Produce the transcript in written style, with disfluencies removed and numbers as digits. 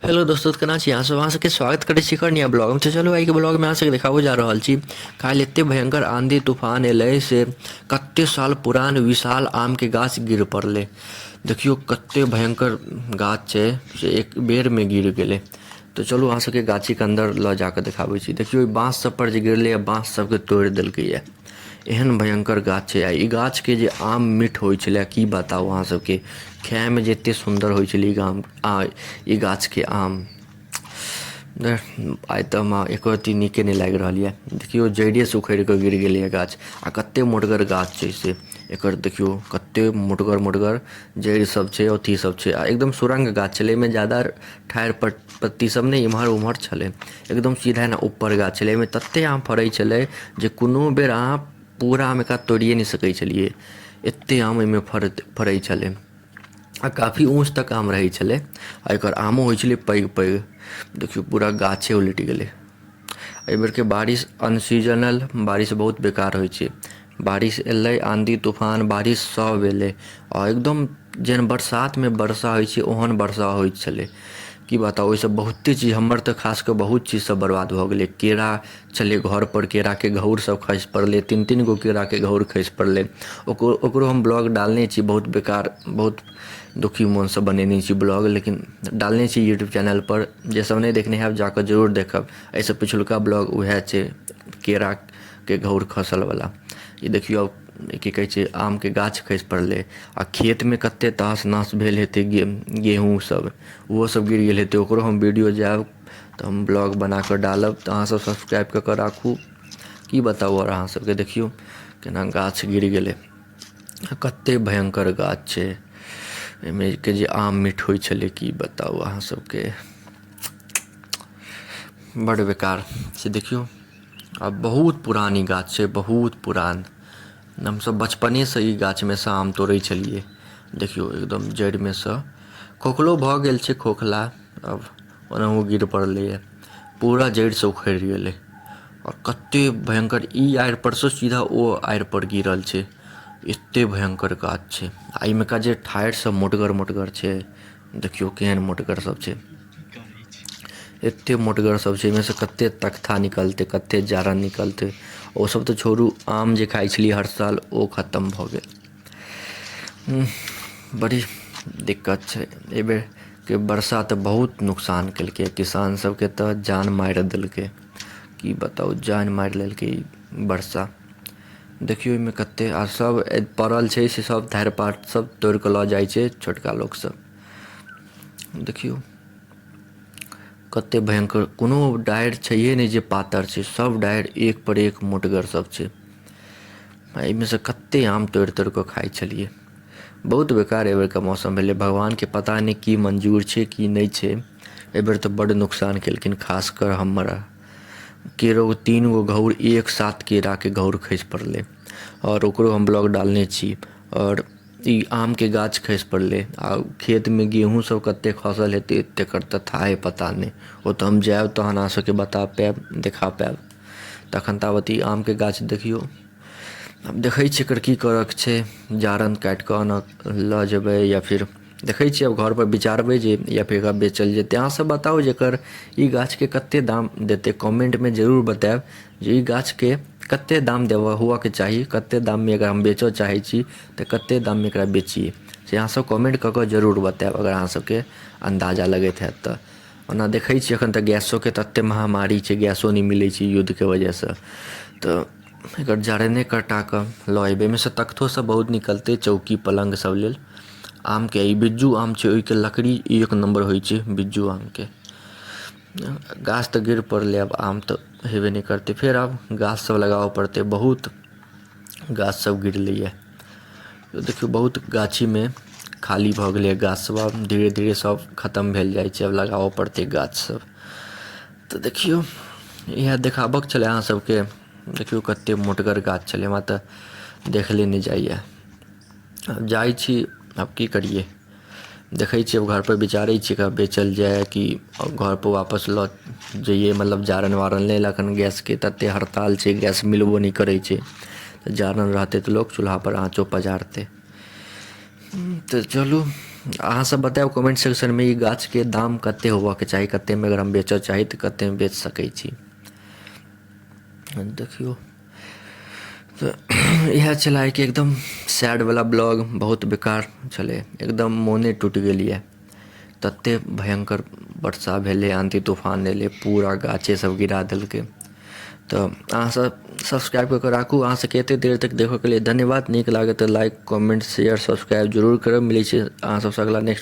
Hello दोस्तों, केना छी अहाँ सब? अहाँ सबके स्वागत करै छी एकर नया ब्लॉग में। तो चलू आइ के ब्लॉग में अहाँ सबके देखाबो जा रहल छी। काल्हि एते भयंकर आंधी तूफान एलै से कते साल पुरान विशाल आम के गाछ गिर पड़लै। देखियो कते भयंकर गाछ छै से एक बेर में गिर गेलै। तो चलू अहाँ सबके गाछी के अंदर ल जाके देखाबै छी। देखियो ई बाँस सब पर जे गिरलै बाँस सबके तोड़ि देलकै ये। एहन भयंकर गाछ छै। आ ई गाछ के जे आम मीठ होइ छलै की बताउ अहाँ सबके, खाय में जे एते सुंदर होइ छलै ई गाम आ ई गाछ के आम। आइ तऽ हमरा एको रत्ती नीके नहि लागि रहल यऽ। देखियौ जड़िए से उखड़ि कऽ गिर गेलैए गाछ। आ कते मोटगर गाछ छै से एकर देखियौ कते मोटगर मोटगर जड़ि सब छै, अथी सब छै। आ एकदम सुरंग गाछ छलै, एहिमे ज्यादा ठाढ़ि पत्ती सब नहि इम्हर उम्हर छलै, एकदम सीधा एना ऊपर गाछ छलै। एहिमे तते आम फड़ै छलै जे कोनो बेर अहाँ पूरा आम एकरा तोड़िए नहि सकै छलियै, एते आम एहिमे फड़ै छलै। आ काफी ऊँच तक आम रहै छलै। आ एकर आमो होइ छलै पैघ पैघ। देखियौ पूरा गाछे उलटि गेलै। एहि बेरके बारिश अनसीजनल बारिश बहुत बेकार होइ छै। बारिश एलै, आँधी तूफान बारिश सब एलै आ एकदम जेहन बरसातमे वर्षा होइ छै ओहन वर्षा होइत छलै। की बताउ, ओहिसँ बहुते चीज हमर तऽ खास कऽ बहुत चीज सब बर्बाद भऽ गेलै। केरा छलै घरपर, केराके घौर सब खसि पड़लै, 3-3 गो केराके घौर खसि पड़लै। ओकरो ओकरो हम ब्लॉग डालने छी, बहुत बेकार बहुत दुखी मोनसँ बनेने छी ब्लॉग, लेकिन डालने छी यूट्यूब चैनलपर। जे सब नहि देखने हैब जाकऽ जरूर देखब। एहिसँ पिछुलका ब्लॉग उएह छै, केराके घौर खसलवला। ई देखियौ की कहै छै, आमके गाछ खसि पड़लै। आ खेतमे कते तहस नहस भेल हेतै, गेहूँ सब ओहो सब गिर गेल हेतै। ओकरो हम वीडियो जायब तऽ हम ब्लॉग बना कऽ डालब, तऽ अहाँ सब सब्सक्राइब कऽ कऽ राखू। की बताउ आओर अहाँ सबके, देखियौ केना गाछ गिर गेलै, कते भयंकर गाछ छै। एहिमे के जे आम मीठ होइ छलै की बताउ अहाँ सबके, बड्ड बेकार से। देखियौ आ बहुत पुरान ई गाछ छै, बहुत पुरान। हमसब बचपनेसँ ई गाछमे सँ आम तोड़ै छलियै। देखियौ एकदम जड़िमे सँ खोखलो भऽ गेल छै, खोखला आब ओनाहु गिर पड़लैए, पूरा जड़िसँ उखड़ि गेलै। आओर कते भयंकर ई आड़ि परसँ सीधा ओ आड़ि पर गिरल छै, एते भयंकर गाछ छै। आ एहिमेका जे ठाढ़ि सब मोटगर मोटगर छै, देखियौ केहन मोटगर सब छै, एते मोटगर सब छै। एहिमे सँ कते तख्ता निकलतै, कते जारन निकलतै। ओ सब तऽ छोड़ू, आम जे खाइ छलियै हर साल ओ खतम भऽ गेल। बड़ी दिक्कत छै। एहिबेरके बरसा तऽ बहुत नुकसान केलकै, किसान सबके तऽ जान मारि देलकै। की बताउ, जान मारि लेलकै ई बरसा। देखियौ एहिमे कते आ सब पड़ल छै से सब धारि पात सब तोड़ि कऽ लऽ जाइ छै छोटका लोक सब। देखियौ कते भयंकर, कोनो डारि छैहे नहि जे पातर छै, सब डारि एक पर एक मोटगर सब छै। एहिमे सँ कते आम तोड़ि तोड़ि कऽ खाइ छलियै। बहुत बेकार एहिबेरके मौसम भेलै। भगवानके पता नहि की मंजूर छै की नहि छै। एहिबेर तऽ बड्ड नुकसान केलखिन, खास कऽ हमरा। केरो 3 गो घौर एक साथ केराके घौर खसि पड़लै आओर ओकरो हम ब्लॉग डालने छी। आओर ई आमके गाछ खसि पड़लै। आ खेतमे गेहूँ सब कते खसल हेतै तकर तऽ थाहे पता नहि। ओ तऽ हम जायब तहन अहाँ सबके बता पायब, देखा पायब। तखन ताबत ई आमके गाछ देखियौ। आब देखै छियै एकर की करऽके छै। जारन काटि कऽ आनऽ लऽ जेबै या फिर देखै छियै आब घरपर विचारबै जे या फिर एकरा बेचल जेतै। अहाँ सब बताउ जे एकर ई गाछके कते दाम देतै। कमेंटमे जरूर बतायब जे ई गाछके कते दाम देबऽ हुअके चाही, कते दाममे एकरा हम बेचऽ चाहै छी तऽ कते दाममे एकरा बेचियै, से अहाँ सब कमेंट कऽ कऽ जरूर बतायब अगर अहाँ सबके अन्दाजा लगैत हैत तऽ। ओना देखै छियै एखन तऽ गैसोके ततेक महामारी छै, गैसो नहि मिलै छै युद्धके वजहसँ, तऽ एकर जारैने कटा कऽ लऽ अयबै। एहिमे सँ तख्तो सब बहुत निकलतै चौकी पलङ्ग सब लेल। आमके ई बिज्जू आम छै, ओहिके लकड़ी एक नम्बर होइ छै बिज्जू आमके। गाछ तऽ गिर पड़लै, आब आम तऽ हेबे नहि करतै। फेर आब गाछ सब लगाबऽ पड़तै, बहुत गाछ सब गिरलैए। देखियौ बहुत गाछीमे खाली भऽ गेलैए गाछ सब, आब धीरे धीरे सब खतम भेल जाइ छै, आब लगाबऽ पड़तै गाछ सब। तऽ देखियौ इएह देखाबऽके छलै अहाँ सबके। देखियौ कते मोटगर गाछ छलै, हमरा तऽ देखले नहि जाइए। आब जाइ छी, आब की करियै, देखै छियै आब घरपर विचारै छियै एकरा बेचल जाय कि घरपर वापस लऽ जइयै। मतलब जारनि वारन लै लए एखन गैसके तते हड़ताल छै, गैस मिलबो नहि करै छै। तऽ जारनि रहतै तऽ लोक चूल्हापर आँचो पजारतै। तऽ चलू अहाँसभ बतायब कमेंट सेक्शनमे ई गाछके दाम कतेक होबऽके चाही, कतेकमे अगर हम बेचऽ चाही तऽ कतेकमे बेच सकै छी। देखियौ तऽ इएह छलै आइके एकदम सैडवला ब्लॉग, बहुत बेकार छलै, एकदम मोने टूटि गेल यए। ततेक भयङ्कर वर्षा भेलै, आँधी तूफान एलै, पूरा गाछे सब गिरा देलकै। तऽ अहाँसभ सब्सक्राइब कऽ कऽ राखू। अहाँ सबके एतेक देर तक देखऽके लेल धन्यवाद। नीक लागत तऽ लाइक, कमेंट, शेयर, सब्सक्राइब जरूर करब। मिलै छी अहाँ सबसँ अगला नेक्स्ट।